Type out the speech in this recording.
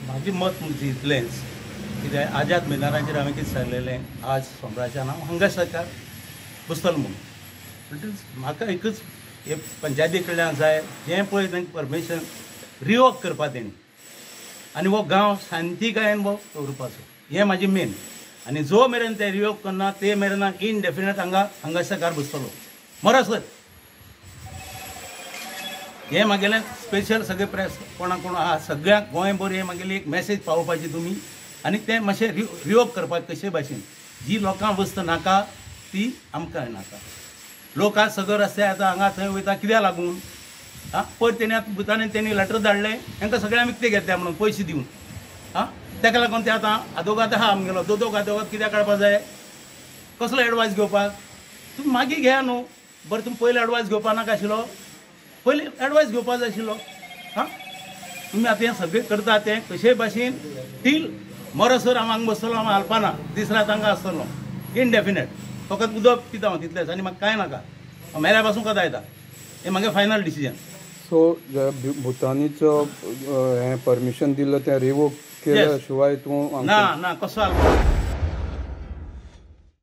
म्हाजें मत म्हणजे इतलेंच कित्याक आजाद मैदानाचेर हांवें कितें सांगलेलें, आज सोमराच्यान हांव हांगा सरकार बसतलो म्हणून. म्हणटच म्हाका एकच हे पंचायती कडल्यान जाय जें पळय तांकां परमिशन रिवोक करपा तेणी आनी हो गांव शांतिकायेन हो दवरपाचो, हें म्हाजें मेन. आनी जो मेरेन ते रिवोक करना ते मेरेन इनडेफिनेट हांगा हांगा सरकार बसतलो मरसर. हें म्हागेलें स्पेशल सगळे प्रेस कोणा कोण आहा सगळ्यांक गोंयभर हें म्हागेली एक मॅसेज पावोवपाची तुमी, आनी तें मातशें रिवोक करपाक कशे भाशेन जी लोकांक वस्त नाका ती आमकां नाका. लोक आज सगळे रस्त्यार येता हांगा थंय वयता कित्याक लागून? आं, पयर तेणी आतां भुतांनी तेणी लेटर धाडलें तांकां सगळ्यांक विकते घेतल्या म्हणून पयशे दिवन. आं, ताका लागून ते आतां आदोगाद आहा आमगेलो दोदोग आदोगाद कित्याक काडपा जाय? कसलो एडवायस घेवपाक? तुमी मागीर घेया न्हू. बरें, तुमी पयलीं एडवायस घेवपा नाका आशिल्लो? पयलीं एडवायस घेवपा जाय आशिल्लो. हां, तुमी आतां हें सगळें करता तें कशेय भाशेन टील मरसर हांव हांगा बसतलो, हांव हालपाना, दीस रात हांगा आसतलो इनडेफिनेट. फकत उदक पिता हांव तितलेंच आनी म्हाका कांय नाका. हांव मेल्या पासून कोता येता. हें म्हागे फायनल डिसिजन. सो भुतानीचो हें परमिशन दिल्लो तें रिवोक केल्या शिवाय तूं ना ना कसो हालपा?